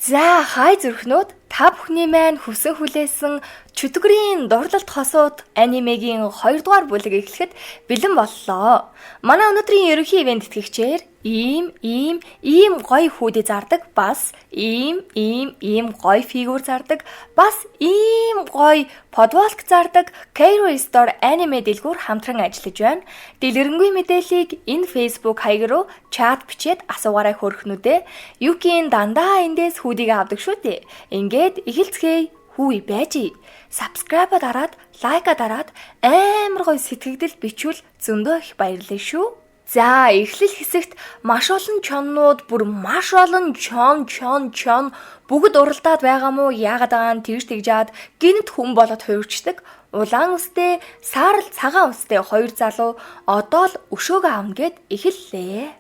За хай зүрхнүүд, та бүхний маань хүсэн хүлээсэн Чөтгөрийн дурлалт хосууд анимегийн 2 дугаар бүлэг эхлэхэд бэлэн боллоо. Манай өнөөдрийн ерөнхий ивээн тэтгэгчээр ийм ийм ийм гоё hoodie зардаг, бас ийм ийм ийм гоё фигур зардаг, бас ийм гоё футболк зардаг Cairo Store аниме дэлгүүр хамтран ажиллаж байна. Дэлгэрэнгүй мэдээллийг энэ Facebook хаяг руу чат бичээд асуугаарай хөрхнүүдээ. Юкийн дандаа эндээс hoodie г авдаг шүү дээ. Ингээд эхэлцгээе. Хүү байж. Subscribe дараад, like аа дараад амар гоё сэтгэгдэл бичвэл зөндөө их баярлалаа шүү. За, эхлэл хэсэгт маш олон чоннууд, бүр маш олон чон чон чон бүгд уралдаад байгаа мó, яагаад байгаа нь тэгж тэгжаад гэнэт хүн болоод хувирчдаг. Улаан үстэй, саарал цагаан үстэй хоёр залуу одоо л өшөөгөө авна гэд эхэллээ.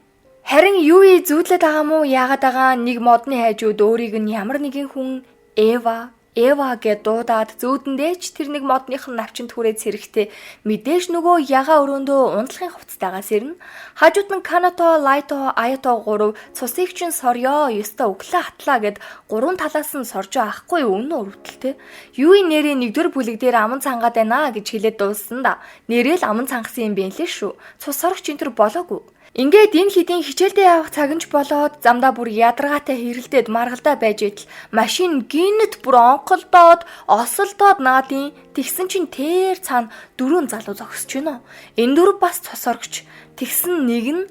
Харин юу зүүдлээд байгаа мó, яагаад байгаа нэг модны хайжууд өөрийг нь ямар нэгэн хүн Эва Эва гэд дуудаад зүүдэндээ ч тэр нэг модных нь навчинд хүрээд сэрэхдээ мэдээж нөгөө ягаа өрөөндөө унтлахын хувцастайгаа сэрнэ. Хажууд нь Канато, Лайто, Аято гурав цусыг чинь сорёо, ёстой өглөө хатлаа гэд гурван талаас нь соржоо ахгүй үнэн өрөвдөлтэй. Юу нэрээ нэгдүгээр бүлэг дээр аман цангаад байна гэж хэлээд дууссан да. Нэрээ л аман цангасан юм бэ лээ шүү. Цус сорогч энэ төр болоогүй. Ингээд энэ хэдийн хичээлдээ явах цаг нь ч болоод замдаа бүр ядаргаатай хэрэлдээд маргалдаа байж идэл машин гинэт бүр онхолдоод осолдоод наадын тэгсэн чинь тэр цаана дөрвөн залуу зогсож байна. Энэ дөрв бас цус сорогч. Тэгсэн нэг нь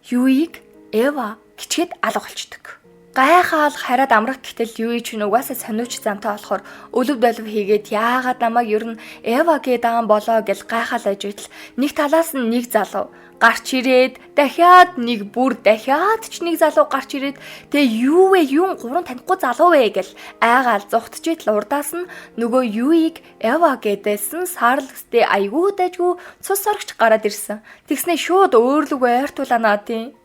Юиг Эва гिचгээд алга болчдөг. Гайхаал хараад амрах, гэтэл юу ч угаасаа сониуч замтай болохоор өлөв долив хийгээд яагаад намайг ер нь Эва гээд байгаа болоо гэл гайхаал аж идэл нэг талаас нь нэг залуу гарч ирээд, дахиад нэг, бүр дахиад ч нэг залуу гарч ирээд, тэгээ юу вэ, юун гурван танихгүй залуу вэ гэл айгаал зугтж идэл урдаас нь нөгөө Юиг Эва гэдээсэн саарл өстэй айгүй дайжгүй цус сорогч гараад ирсэн. Тэгснээ шууд өөрлөгөө ойртуулаа наадын.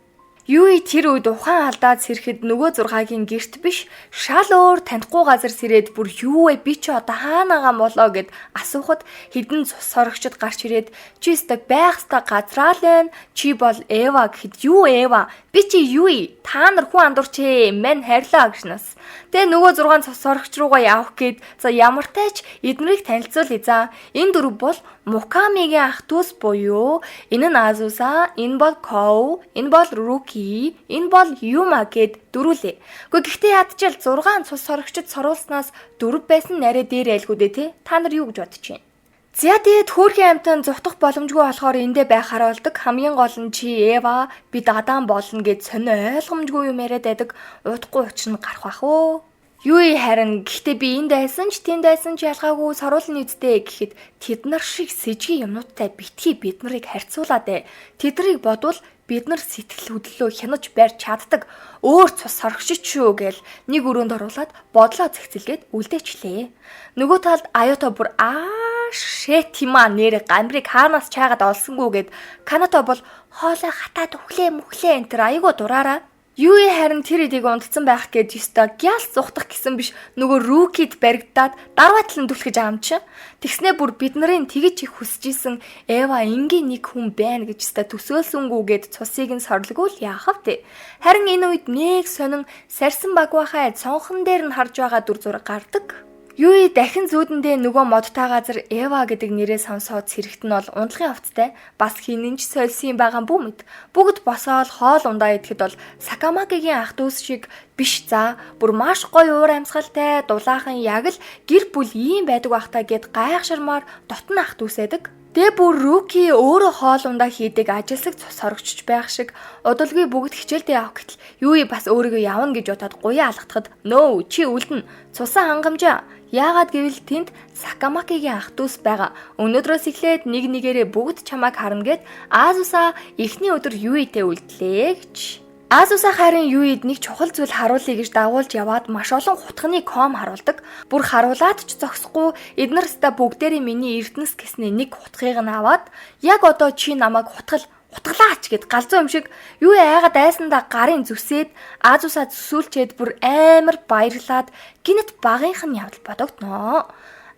Юу тэр үед ухаан алдаад сэрэхэд нөгөө зургаагийн герт биш, шал өөр танихгүй газар сэрээд бүр юу вэ, би чи одоо хаанагаа болоо гэд асуухад хэдэн цус сорогчд гарч ирээд чи өстой байх ёстой газраа л байна, чи бол Эва гэхэд юу, Эва, би чи юу, та нар хүн андуурч ээ, мань харьлаа гэшнээс. Тэгээ нөгөө зургаан цус сорогч руугаа явах гээд за ямартай ч эднэрийг танилцуулъя. За, энэ дөрөв бол Мукамигийн ах дүүс буюу энэ нь Азуса, энэ бол Коу, энэ бол Руки, энэ бол Юма гэд дөрүүлээ. Гэхдээ гэхдээ ядчил 6 цус сорогчд соруулснаас дөрв байсан нарай дээр айлгүй дээ те. Та нар юу гэж бодож байна? За, тэгээд хөөрхөн амтан зугтах боломжгүй болохоор эндээ байхаар болдог. Хамгийн гол нь чи Эва, бид Адам болно гэд сонио ойлгомжгүй юм яриад байдаг. Удахгүй учир нь гарах бах уу? Юу харин гэхдээ би энд байсан ч тэнд байсан ч ялгаагүй соруулна үсттэй гэхэд тэд нар шиг сэжигэн юмнуудтай битгий бид нарыг харьцуулаад ээ. Тэднийг бодвол бид нар сэтгэл хөдлөлөө хянаж барьж чаддаг өөр цус сорогчч шүү гэл нэг өрөөнд оруулаад бодлоо зэгцэлгээд үлдээчлээ. Нөгөө талд Аюто бүр аа shit юм а, нэр гамрыг хаанаас чаагаад олсонгүй гэд, Канато бол хоолой хатаад өглөө мөхлөө энэ төр айгуу дураараа. Юу харин тэр эдийг унтцсан байх гэж ёстой гял зугтах гэсэн биш, нөгөө Рукид баригдаад дарваатлан түлхэж аам чинь. Тэгснээ бүр бид нарын тэгж их хүсэж исэн Эва энгийн нэг хүн байна гэж ёстой төсөөлсөнгүүгээд цусыг нь сорлоггүй л яах вэ? Харин энэ үед нэг сонин сарсан багвахай цонхон дээр нь харж байгаа дүр зураг гардаг. Юу дахин зүүдэндээ нөгөө модтой газар Эва гэдэг нэрээ сонсоод сэрэхт нь бол унтлахын хувцастай бас хинэн ч сольсон юм байгаа бүү мэд. Бүгд босоол хоол ундаа идэхэд бол Сакамакигийн ах дүүс шиг биш, за бүр маш гоё уур амьсгалтай дулаахан, яг л гэр бүл ийм байдаг бах та гэд гайхширмаар дотн ах дүүсэдэг. Тэгээ бүр Руки өөрөө хоол ундаа хийдэг ажилсаг цус сорогчж байх шиг. Удалгүй бүгд хичээлдээ явах гэтэл юу бас өөрийгөө явна гэж бодоод гуяа алгатахад нөө чи үлдэн, цусаа хангамжаа. Яагаад гэвэл тэнд Сакамакигийн ах дүүс байгаа. Өнөөдрөөс эхлээд нэг нэгээрээ бүгд чамайг харна гэд Азуса эхний өдөр Юитэй үлдлээ гэж. Азуса харин Юид нэг чухал зүйл харуулъя гэж дагуулж яваад маш олон хутганы ком харуулдаг. Бүр харуулад ч зогсохгүй эднэр ста бүгдээрээ миний эрдэнэс гэсний нэг хутгийг нь аваад яг одоо чи намайг хутгал хутгалаач гэд галзуу юм шиг юу айгаад айсандаа гарын зүсээд Азусаа зүсүүлчээд бүр амар баярлаад гинэт багынх нь явдал бодогдноо.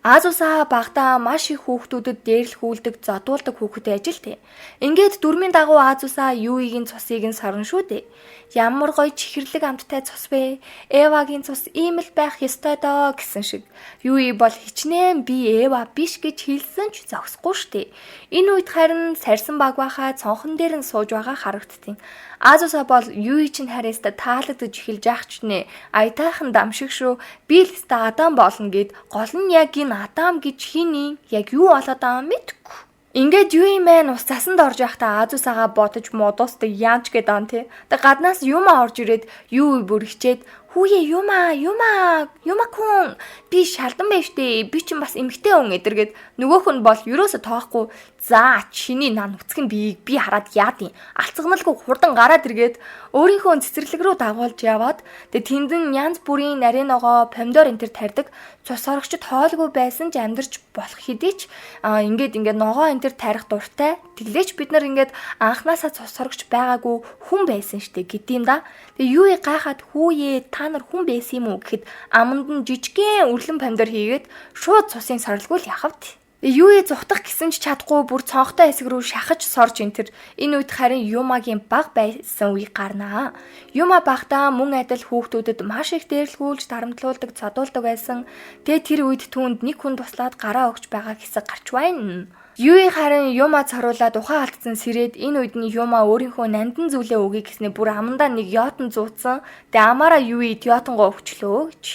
Азуса багтаа маш их хүүхдүүдэд дээрлэхүүлдэг, зодуулдаг хүүхэд ажил тэ. Ингээд дүрмийн дагуу Азуса Юигийн цусыг нь сорно шүү дээ. Ямар гоё чихэрлэг амттай цус вэ? Эвагийн цус ийм л байх ёстой доо гэсэн шиг. Юи бол хичнээн би Эва биш гэж хэлсэн ч зогсохгүй штэ. Энэ үед харин сарьсан баг байхаа цонхон дээр нь сууж байгаа харагдтiin. Азуса бол Юи чинь харьяаста таалагдаж эхэлж яах ч нэ. Аятайхан дам шиг шүү. Би л өстө Адам болно гэд гол нь яг энэ Адам гэж хиний яг юу болоод байгаа юм мэдгүй. Ингээд юу юм бэ? Ус засанд орж байхдаа Азусагаа бодож модостой яанч гээд ан тий. Тэг гаднаас Юма орж ирээд юу бүр хичээд хүүе Юма Юма Юма кун би шалдан байж штэ, би чинь бас эмгтэй хүн эдэргээд нөгөөх нь бол ерөөсө тоохгүй за чиний наа нүцгэн биеийг би хараад яадын алцганалгүй хурдан гараад иргээд өөрийнхөө цэцэрлэг рүү дагуулж яваад тэг тэндэн янз бүрийн нарийн ногоо помидор энэ төр тарьдаг цус сорогчд хоолгүй байсан ч амьдарч болох хэдий ч ингээд ингээд ногоо энэ төр тарих дуртай тэглээч бид нар ингээд анханасаа цус сорогч байгаагүй хүн байсан штэ гэдэм да. Тэг юу гайхаад хүүе та нар хүн байсан юм уу гэхэд аманд нь жижигхэн үрлэн помидор хийгээд шууд цусын сорилгүй л явхавт. Юуе зугтах гэсэн ч чадахгүй бүр цонхтой хэсэг рүү шахаж сорж энэ төр. Энэ үед харин Юмагийн баг байсан үе гарнаа. Юма багтаа мөн адил хүүхдүүдэд маш их дээрлэхүүлж дарамтлуулдаг, цодуулдаг байсан. Тэгээ тэр үед түүнд нэг хүн туслаад гараа өгч байгаа хэсэг гарч байна. Юи харин Юма цоруулаад ухаан алдсан сэрээд энэ үед нь Юма өөрийнхөө нандин зүйлээ өгье гэснээр бүр амандаа нэг йотон зууцсан. Тэгээ амаараа Юид йотонгоо өгчлөө гэж.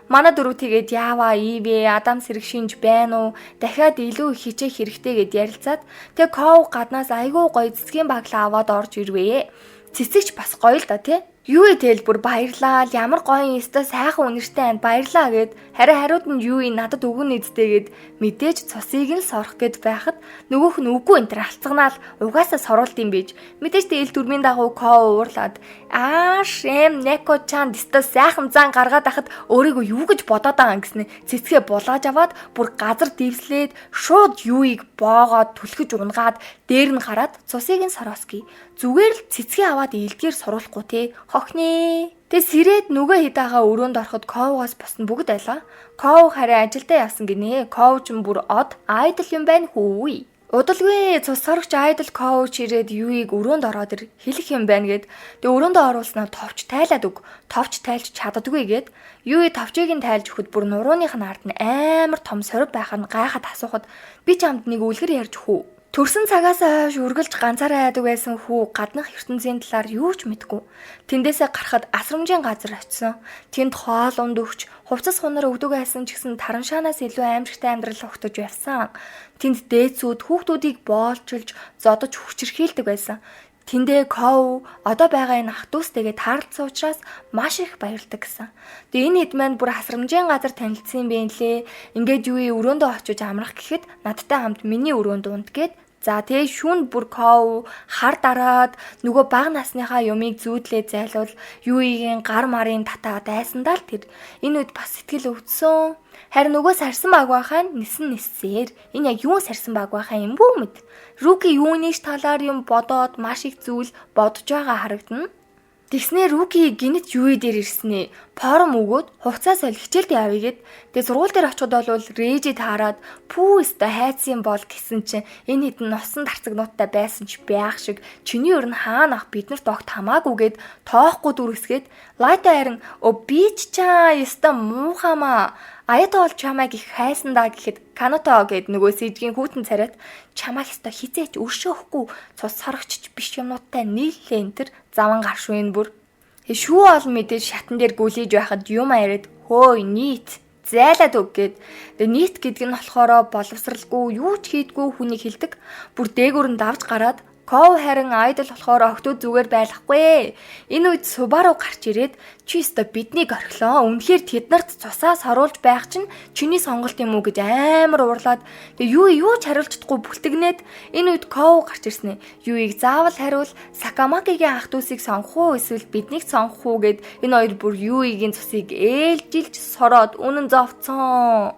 Манай дөрөв тэгээд Ява, Ивэ, Адам сэрэг шинж байна уу? Дахиад илүү их хичээх хэрэгтэй гэд ярилцаад тэг Ков гаднаас айгүй гоё цэцгийн баглаа аваад орж ирвэ. Цэцэгч бас гоё л да тий. Юи тэгэл бүр баярлаа. Ямар гоё өстой сайхан үнэртэй байна. Баярлаа гэд харин хариуд нь Юи надад өгөн нэдтэй гэд мэдээж цусыг нь сорох гэд байхад нөгөөх нь үгүй энэ төр алцганаал угаасаа соруулт юм биж. Мэдээж тэгэл дүрмийн дагуу Ко уурлаад ааш эм неко чан өстой сайхан зан гаргаад ахад өөрийгөө юу гэж бодоод байгаа юм гэснэ цэцгээ булааж аваад бүр газар дэвслээд шууд Юиг боогоод түлхэж унгаад дээр нь гараад цусыг нь сорооски. Зүгээр л цэцгээ аваад илдгээр соруулахгүй те. Хохнээ. Тэ сэрээд нүгэ хидаага өрөөнд ороход Ковгоос босн бүгд байлаа. Ков харин ажилдаа явсан гинэ. Ков ч бүр од айдл юм байна хүү. Удалгүй цус сорогч айдл коуч ирээд Юиг өрөөнд ороод ир хэлэх юм байна гэд. Тэгээ өрөөндөө оруулснаа товч тайлаад өг. Товч тайлж чаддаггүй гэд. Юи товчийг нь тайлж өгөхөд бүр нурууных нь ард нь амар том сорив байхад нь гайхаад асуухад би чамд нэг үлгэр ярьж хүү. Төрсөн цагаас хойш үргэлж ганцаараа айдаг байсан хүү гаднах ертөнцийн талаар юу ч мэдгүй. Тэндээсээ гарахад асрамжийн газар очисон. Тэнд хоол унд өгч, хувцас хунар өгдөг байсан ч гэсэн тараншаанаас илүү аимшигтай амьдрал огтож явсан. Тэнд дээдсүүд хүүхдүүдийг боолчилж, зодож хүчирхийлдэг байсан. Тэндээ Ков одоо байгаа энэ ах дүүстэйгээ таарлцсан учраас маш их баярлдаг гэсэн. Тэгээ энэ хэд маань бүр асрамжийн газар танилцсан юм бэ лээ. Ингээд юу өрөөндөө очиж амрах гэхэд надтай хамт миний өрөөнд унд гээд. За тэгээ шүүнд бүр Ков хар дараад нөгөө бага насныхаа юмыг зүүдлээ зайлуул Юигийн гар марын татаа дайсандаа л тэр энэ үед бас сэтгэл өвдсөн. Харин нөгөө сарсан баг байхаа нисэн ниссээр энэ яг юун сарсан баг байхаа юм бүү мэд. Руки юуны талаар юм бодоод маш их зүйл бодож байгаа харагдана. Тэгснээр Руки гинэт Юи дээр ирснээ форум өгөөд хувцас соль хичээлд явъя гэд. Тэгээ сургууль дээр очиход бол Режи таарад пүү өстө хайцсан бол гэсэн чинь энэ хэдэн носон дарцагнуудтай байсан ч байх шиг чиний өөр нь хаана ах биднэрт огт хамаагүй гэд тоохгүй дүрсгээд Лайта харин өө би ч чаа өстө муухамаа Аято бол чамайг их хайсан даа гэхэд Каното гэд нөгөө сэжгийн хүүтэн царайт чамайг өстө хизээч өршөөхгүй цус сорогчч биш юмнуудтай нийллээ энэ төр заван гаршгүй энэ бүр. Шүү олон мэдээж шатан дээр гүлийж байхад юм яриад хөөй нийт зайлаад өг гэд. Тэгээ нийт гэдэг нь болохоор боловсралгүй юу ч хийдгүй хүнийг хэлдэг. Бүр дээгүүр нь давж гараад Ков харин айдол болохоор октод зүгээр байлахгүй. Энэ үед Субару гарч ирээд чи өстө биднийг орхилоо. Үнэхээр тэднэрт цусаа соруулж байх чинь чиний сонголт юм уу гэж амар уурлаад тэгээ юу юу ч хариулж чадахгүй бүлтгнээд энэ үед Ков гарч ирсэн. Юуийг заавал хариул Сакамакигийн ах дүүсийг сонгох уу эсвэл биднийг сонгох уу гэд энэ хоёр бүр Юигийн цусыг ээлжилж сороод үнэн зовцсон.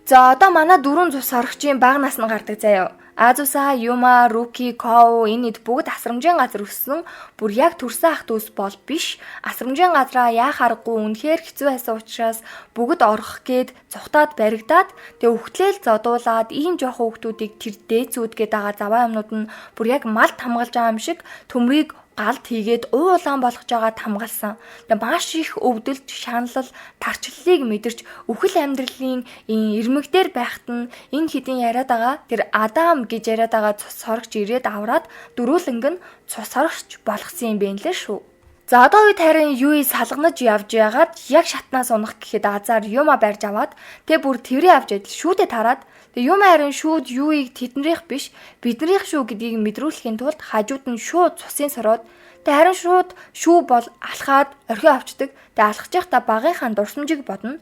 За одоо манай дөрвөн цус сорогчийн бага насны гардаг заяа. Азуса, Юма, Руки, Коу энэ эд бүгд асрамжийн газар өссөн. Бүр яг төрсэн ах дүүс бол биш. Асрамжийн газраа яах аргагүй үнэхээр хэцүү байсан учраас бүгд орох гээд цухтаад баригдаад тэгээ үхтлээл зодуулаад ийм жоохон хүүхдүүдийг тэр дээцүүд гээд байгаа заваа юмнууд нь бүр яг малд хамгаалж байгаа юм шиг төмрийг галд хийгээд уу улаан болгож байгаад хамгаалсан. Тэгээ маш их өвдөлт, шаналл, тарчлалыг мэдэрч үхэл амьдралын ирмэг дээр байхад нь энэ хэдийн яриад байгаа тэр Адам гэж яриад байгаа цус сорогч ирээд авраад дөрүүлэнг нь цус сорогч болгосон юм байна лээ шүү. За одоо үед харин Юи салганаж явж байгаад яг шатнаас унах гэхэд азар Юма барьж аваад тэг бүр тэрээ авч адил шүүдэ тараад тэг Юма харин шүүд Юиг тэднэрийнх биш биднийх шүү гэдгийг мэдрүүлэхийн тулд хажууд нь шууд цусын сороод тэг харин шууд шүү бол алхаад орхио авчдаг. Тэг алхаж байхдаа багынхаа дурсамжийг бодно.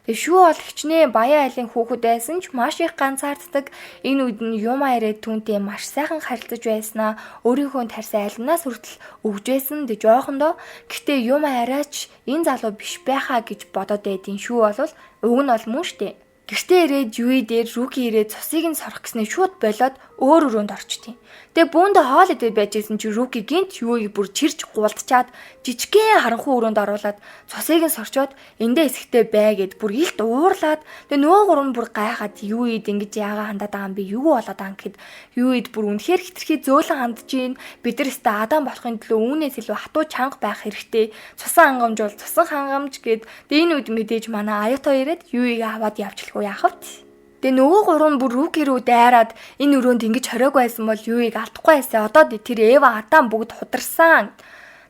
Тэг шүү бол хичнээн баян айлын хүүхэд байсан ч маш их ганцаарддаг. Энэ үед нь Юма ирээд түүнтэй маш сайхан харилцаж байснаа өөрийнхөө тарьсан алимнаас хүртэл өгж байсан. Тэг жоохондоо гэтээ Юма арайч энэ залуу биш байхаа гэж бодоод байдیں۔ Шүү бол уг нь бол мөн штэ. Гэртээ ирээд Юи дээр Руки ирээд цусыг нь сорох гэснээ шууд болоод өөр өрөөнд орчдیں۔ Тэгээ бүүндээ хоол идээд байж исэн чи Руки гинт Юиг бүр чирч гулдчаад жижигхэн харанхуй өрөөнд оруулаад цусыг нь сорчоод эндээ хэсэгтээ бай гэд бүр илт уурлаад тэгээ нөгөө гурав нь бүр гайхаад Юид ингэж яагаа хандаад байгаа юм бэ, юу болоод байгаа юм гэхэд Юид бүр үнэхээр хитрхи зөөлөн хандж гин, бид нар өстө Адам болохын төлөө үүнээс илүү хатуу чанга байх хэрэгтэй, цусан хангамж бол цусан хангамж гэд. Тэгээ энэ үед мэдээж манай Аято ирээд Юиг аваад явчихлгүй яах вэ? Тэгээ нөгөө гурав нь бүр Руки рүү дайраад энэ өрөөнд ингэж хориог байсан бол Юиг алдахгүй байсан. Одоо тэр Эва, Адам бүгд хударсан.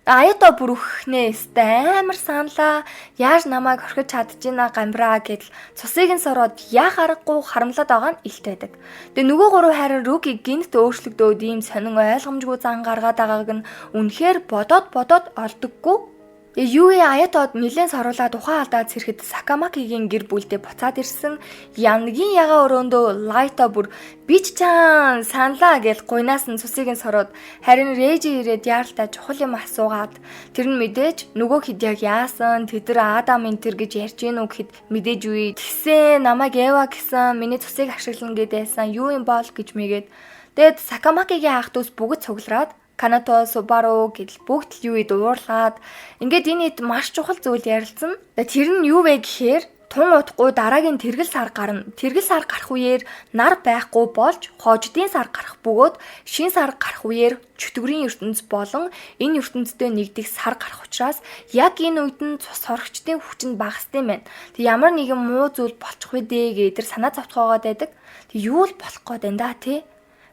Аято бүр үхнээ өстэй амар саналаа. Яаж намайг орхиж чадчихна гамбраа гэдэл цусыг нь сороод яах аргагүй харамлаад байгаа нь илт байдаг. Тэгээ нөгөө гурав харин Руки гинт өөрчлөгдөөд ийм сонин ойлгомжгүй зан гаргаад байгааг нь үнэхээр бодоод бодоод олдоггүй. Юи Аятод нилээн саруулаад ухаан алдаад сэрэхэд Сакамакигийн гэр бүлдээ буцаад ирсэн. Янгийн ягаа өрөөндөө Лайта бүр бич чаан саналаа гэж гуйнаас нь цусыг нь сороод харин Режи ирээд яаралтай чухал юм асуугаад тэр нь мэдээж нөгөө хэд яг яасан тэд нар Адам энэ төр гэж ярьж гин үү гэхэд мэдээж үе тэгсэн намайг Эва гэсэн миний цусыг ашиглана гэдээсэн юу юм бол гэж мэгээд. Тэгэд Сакамакигийн ах дүүс бүгд цуглараад Канато, Субару гэдэл бүгд л Юид уурлаад ингээд энэ хэд маш чухал зүйл ярилцсан. Тэр нь юу вэ гэхээр тун удахгүй дараагийн тэргэл сар гарна. Тэргэл сар гарах үеэр нар байхгүй болж хождын сар гарах бөгөөд шин сар гарах үеэр чөтгөрийн ертөнц болон энэ ертөнцтэй нэгдэх сар гарах учраас яг энэ үед нь цус сорогчдын хүч нь багасдаг юм байна. Тэг ямар нэгэн муу зүйл болчих вэ дээ гэж тэр санаа зовтгоогоод байдаг. Тэг юу л болох гээд байна да тий.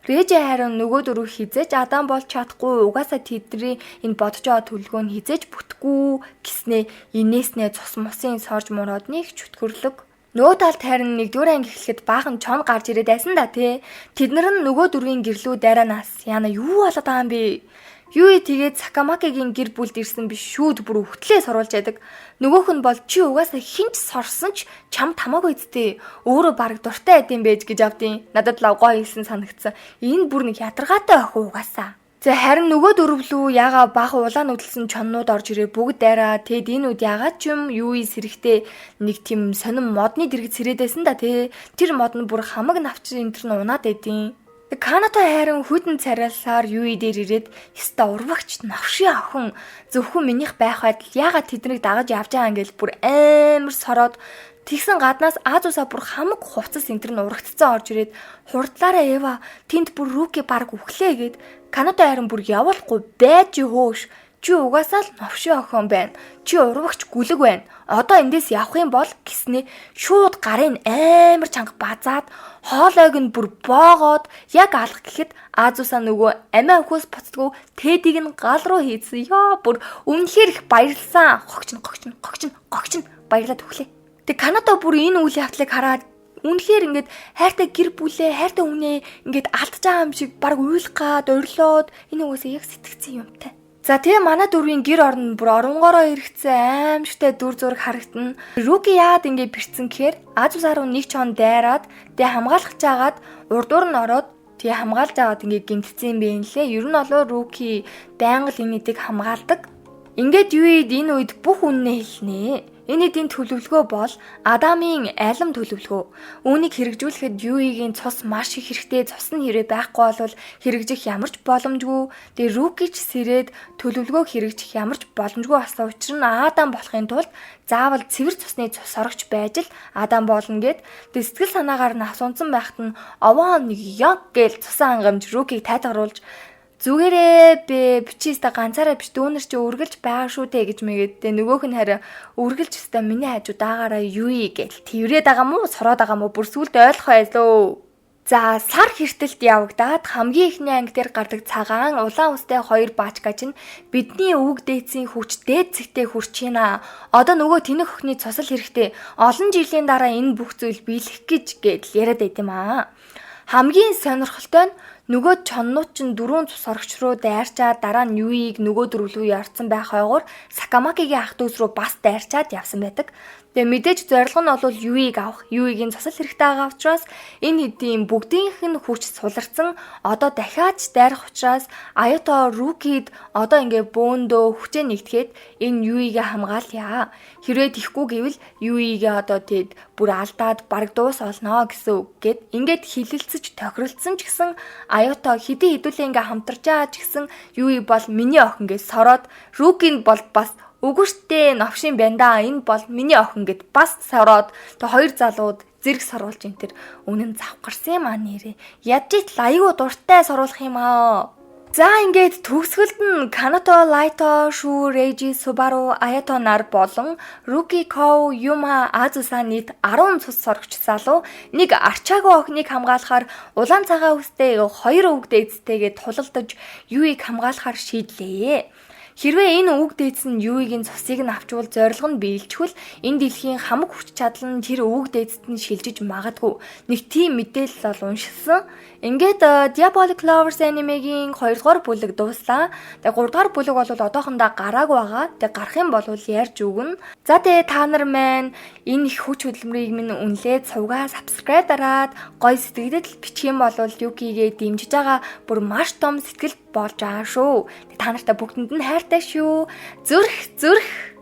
Режи харин нөгөө дөрөв хизээж Адам болж чадахгүй, угаасаа тэдний энэ бодож байгаа төлөвлөгөө нь хизээж бүтэхгүй гэснээ инээснээ цус мусын сорж мурууд нэг чөтгөрлөг. Нөгөө талд харин нэгдүгээр анги эхлэхэд баахан чон гарч ирээд байсан да тий. Тэд нар нь нөгөө дөрвийн гэрлүү дайраанаас яна юу болоод байгаа юм бэ? Юи тэгээд Сакамакигийн гэр бүлд ирсэн биш шүүд бүр өвтлээ соруулж яадаг. Нөгөөх нь бол чи угаасаа хинч сорсон ч чамд хамаагүй зү. Өөрөө бараг дуртай байд юм байж гэж авдیں۔ Надад лав гоё хэлсэн санагдсан. Энэ бүр нэг ядаргаатай охин угаасаа. За харин нөгөө дөрвлүү ягаа баахан улаан нүдэлсэн чоннууд орж ирээ бүгд дайраа. Тэгэд энэ үед ягаад ч юм Юи сэрэхтэй нэг тийм сонин модны дэргэд сэрээд байсан да тий. Тэр мод нь бүр хамаг навч энэ төр нь унаад байдیں۔ Канато харин хүйтэн царайлсаар Юи дээр ирээд ёстой урвагч новшийн охин зөвхөн минийх байх байдал яагаад тэднийг дагаж явж байгаа юм гээл бүр амар сороод тэгсэн гаднаас Азусаа бүр хамаг хувцас энэ төр нь урагцсан орж ирээд хурдлаараа Эва тэнд бүр Руки баг үхлээ гэд. Канато харин бүр явуулахгүй байж хөөш чи угаасаа л новшийн охин байна. Чи урвагч гүлэг байна. Одоо эндээс явах юм бол гэснээ шууд гарын амар чанга базаад хоолойг нь бүр боогоод яг алах гэхэд Азусаа нөгөө амиа өхөөс буцдаггүй Тедиг нь гал руу хийцэн. Йоо бүр үнэхээр их баярлсан. Гогч нь гогч нь гогч нь гогч нь баярлаад өглөө. Тэг Канада бүр энэ үйл явдлыг хараад үнэхээр ингээд хайртай гэр бүлээ, хайртай хүнээ ингээд алдж байгаа юм шиг баг уйлах гад орилоод энэ угаасаа яг сэтгцэн юмтай. За тэгээ манай дөрвийн гэр орн бүр оронгороо эргэцсэн аимшигтай дүр зураг харагдана. Руки яагаад ингэ бэрцэн гэхээр Азусаа руу нэг чон дайраад тэгээ хамгаалах чагаад урдуур нь ороод тэгээ хамгаалж аваад ингэ гимтсэн юм бэ нэлээ. Ер нь болоо Руки байнга л энэ эдийг хамгаалдаг. Ингээд Юид энэ үед бүх үннээ хэлнэ. Энэ эдийн төлөвлөгөө бол Адамын алим төлөвлөгөө. Үүнийг хэрэгжүүлэхэд Юигийн цус маш их хэрэгтэй. Цус нь хэрэг байхгүй бол хэрэгжих ямар ч боломжгүй. Тэгээ Руки ч сэрээд төлөвлөгөөг хэрэгжих ямар ч боломжгүй болсон. Учир нь Адам болохын тулд заавал цэвэр цусны цус сорогч байж л Адам болно гэд. Тэгээ сэтгэл санаагаар нь асуунсан байхад нь овоо нэг яг гээл цусан хангамж Рукиг тайтгаруулж, "Зүгээрээ бэ, бичээстэй ганцаараа биш, дүүнер чи үргэлж байгаа шүү дээ" гэж мэгээд. Тэгээ нөгөөх нь харин үргэлж өстой миний хажуу даагаараа юу гээл тэрврээд байгаа мó, сороод байгаа мó, бүр сүлд ойлгох байлоо. За, сар хэртэлт явагдаад хамгийн эхний анги дээр гардаг цагаан улаан үстэй хоёр баачка чинь бидний өвөг дээдсийн хүч дээд цэгтээ хүрч байна. Одоо нөгөө тэнэг охины цусал хэрэгтэй. Олон жилийн дараа энэ бүх зүйл биелэх гэж гэдэл яриад байт юм аа. Хамгийн сонирхолтой нь нөгөө чоннууд чинь дөрвөн цус сорогч руу дайрчаад, дараа нь Юиг нөгөө дөрвөлөө ярцсан байх ойгоор Сакамакигийн ах дүүс рүү бас дайрчаад явсан байдаг. Тэгээ мэдээж зорилго нь бол Юиг авах, Юигийн цусал хэрэгтэй байгаа учраас энэ хэдийн бүгдийнх нь хүч суларсан, одоо дахиад ч дайрах учраас Аюто Рукид одоо ингээ бөөндөө хүчээ нэгтгэхэд энэ Юигээ хамгаалъя. Хэрвээ тийхгүй гэвэл Юигээ одоо тэд бүр алдаад бараг дуус олноо гэсэн үг гэд ингээд хилэлцэж тохиролцсон ч гэсэн Аюто хэдий хэдүүлээ ингээ хамтарч байгаа ч гэсэн Юи бол миний охин гэж сороод, Рукинд бол бас үгүй штэ, новшин байна да, энэ бол миний охин гэд бас сороод, тэг хоёр залууд зэрэг соруулж энэ тэр үнэн завхарсан юм а нэрээ. Ядж итл айгүй дуртай соруулах юм аа. За, ингээд төгсгөлд нь Канато, Лайто, Шу, Рейжи, Субару, Аято нар болон Руки, Коу, Юма, Азуса нийт 10 цус сорогч залуу нэг арчаагүй охиныг хамгаалахаар улаан цагаан үстэй хоёр өвөг дээдстэйгээ тулалдаж Юиг хамгаалахаар шийдлээ. Хэрвээ энэ өвөг дээдс нь Юигийн цусыг нь авчвал зорилго нь биелчихвэл энэ дэлхийн хамаг хүч чадал нь тэр өвөг дээдсэд нь шилжиж магадгүй. Нэг тийм мэдээлэл бол уншилсан. Ингээд Diabolic Lovers анимегийн 2 дугаар бүлэг дууслаа. Тэгээ 3 дугаар бүлэг бол одоохондоо гараагүй байгаа. Тэгээ гарах юм бол ярьж өгнө. За, тэгээ та нар маань энэ их хүч хөдөлмөрийг минь үнэлээд сувгаа subscribe дараад гоё сэтгэгдэл бичих юм бол Юкигээ дэмжиж байгаа бүр маш том сэтгэл болж байгаа шүү. Тэгээ та нартай бүгдэнд нь хайртай шүү. Зүрх зүрх.